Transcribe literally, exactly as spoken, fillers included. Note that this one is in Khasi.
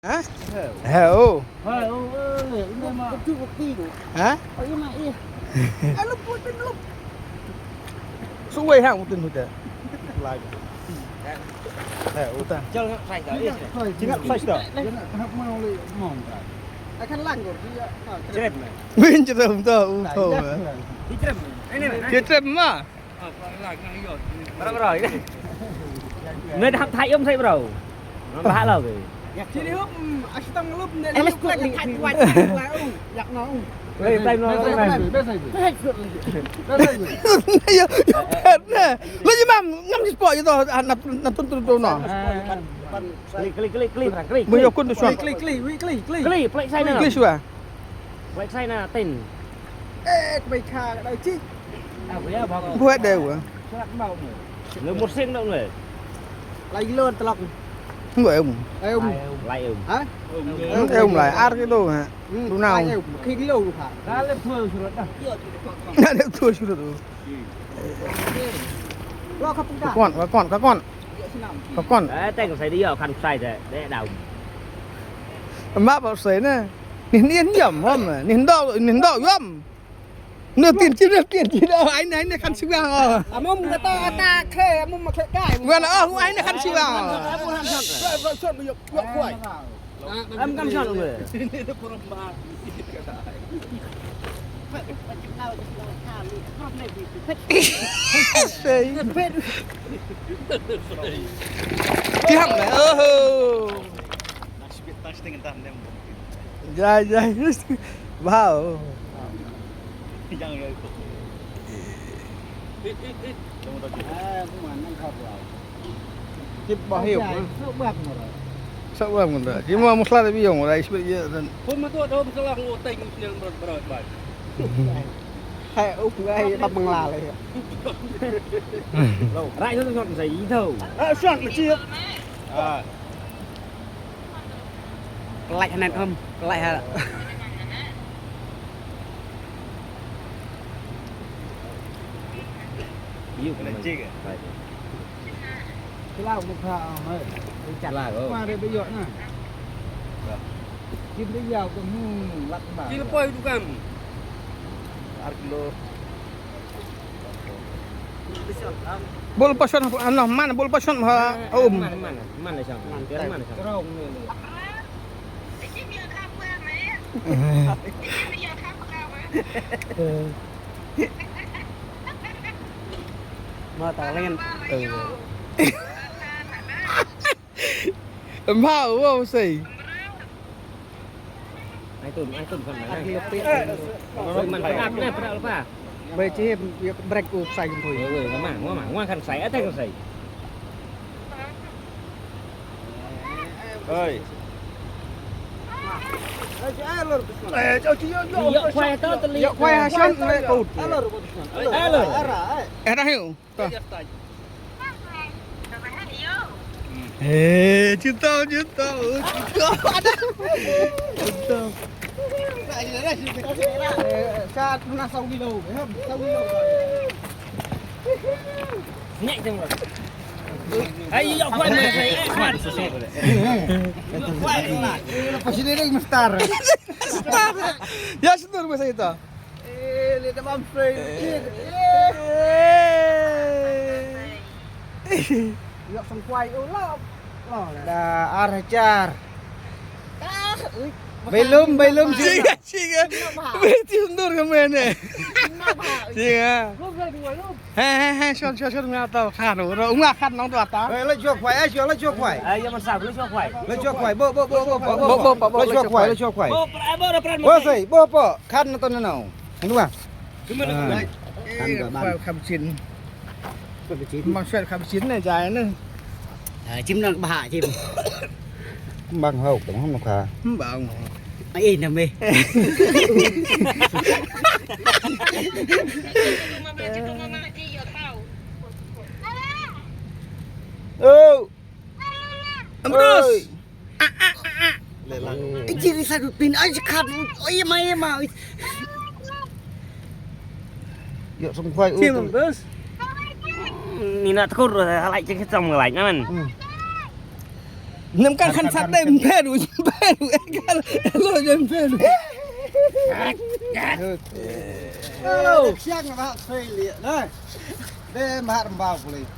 Ha? He, oh. Hai, oh, eh, ini mah. Betul bukti tu. Ha? Oh, ini mah, iya. Alu putin lu. Suwei hang putin tu. Lagi. He, utan. Jal ngap sai dah. Iya, sai. Ngap sai dah. Dia nak tahap mau oleh mau dah. Akan langgur dia. Cerem. Bin cerem tu, um tu. Cerem. Ini mah. Cerem mah. Bro, bro. Ngai dah thai um sai, bro. Ngam bah lo ke. Chini hum, asitang lup ne. Eh, let's go. Thai tuan. Yak no. Wei, time no, time. Best idea. Best idea. Ayo, ayo, pet na. Lo ji mam, ngam ji spot ji to, na, na tun tun tun no. Klik, klik, klik, klik, klik. Mo yo kun tu suan. Klik, klik, klik, klik, klik. Klik, plek sai na. Klik sua. Plek sai na tin. Eh, kbai kha ka dau chi. Ah, ya ba. Buat deh gua. Surat mau ni. Lu mursing dong ni. Lai kilo telak. Enggak em. Lai um. Lai um. Ha? Em lai ar kilo ha. Hmm, lu nau. Lai um. Ki kilo lu ha. Dah le thul surat dah. Dah le thul surat tu. Lo ka pung ka. Ka kon, ka kon, ka kon. Ka kon. Eh, teng sai dia kan sai deh. Deh dau. Map apa sai na? Ni ni yom hom. Ni ndo, ni ndo yom. Nơ tiên chi, nơ tiên chi, oh, ai nơ, ai nơ khăn siwa, oh. Amom kata ata khe, amom ma khe kai. Wan, oh, ai nơ khăn siwa, oh. Ba ba shot ba yok yok kwai. Am kam shot ba. Sei. Ki ham na, oh. Jai jai. Wow. Yang ya. It it it. Tip bah hiu. Sok bam ngunda. Ki mo musla da biong rai sbet ye dan. Pun ma tu da musla ngo tai ngi sial berat berat bai. Hai up ngai ta bengla le. Rai tu shot sai i thau. Ah shot ma chi. Ah. Like hana em, like ha. Yu kena cik. Kelar muka mai. Kelar oh. Mari bejok na. Kim bejok ke mu lak ma. Kilo poi tu kan. Ar kilo. Bol pason ha, ano man bol pason ha um. Man man man shang. Man man shang. Ma ta len. Ma wow sei. Ai tun, ai tun kan. Ai tun. Man kan ap na pra pa. Bai chi break up sai kum thui. Oi, oi, ngam, ngam, ngam kan sai, ata kan sai. Oi. Eh, jauh, jauh, jauh. Yok kwai to teli. Yok kwai ha sham le kut. Alor, alor. Eh, dah yuk. Eh, cinta, cinta, cinta. Ada. Cinta. Eh, kat mana sawi lo? Eh, sawi lo. Nek jeng. Ayo, ya, kuat, kuat. Lepas ini dia mesti. Ya, sendur masa itu. Eh, le da bam frei. Eh. Yok song kwai u la. Da ar hajar. Belum, belum sih. Chinga, chinga. Beti sundur ke mene. Chinga. He he he, shon shon shon, nga tau khan u ro, nga khan nong dua ta. Eh, la jok kwai, eh, la jok kwai. Ai ya man sa, la jok kwai. La jok kwai, bo bo bo bo bo. Bo bo bo bo. La jok kwai, la jok kwai. Bo pra bo pra. Bo sei, bo po. Khan na to na nau. Hynwa. Khan ba ban. Kham chin. Mang shuat kham chin ne jai ne. Chim nang ba chim. Bang hau tong hom ka. Bang. Ai na me. Oh. Ambrose. Oi. Oi, jiri sa du pin, ai, khat, oi, ma, oi, ma, oi. Yok song kwai, oi. Tim, Ambrose. Ni na tkur, halai jeng hitam ngalai, ngan. Hmm. Nem kan khan sat dei mphe du, mphe du, eh, kan, lo je mphe du. Hello, siang ba sei lieh na. De mar mbau pule.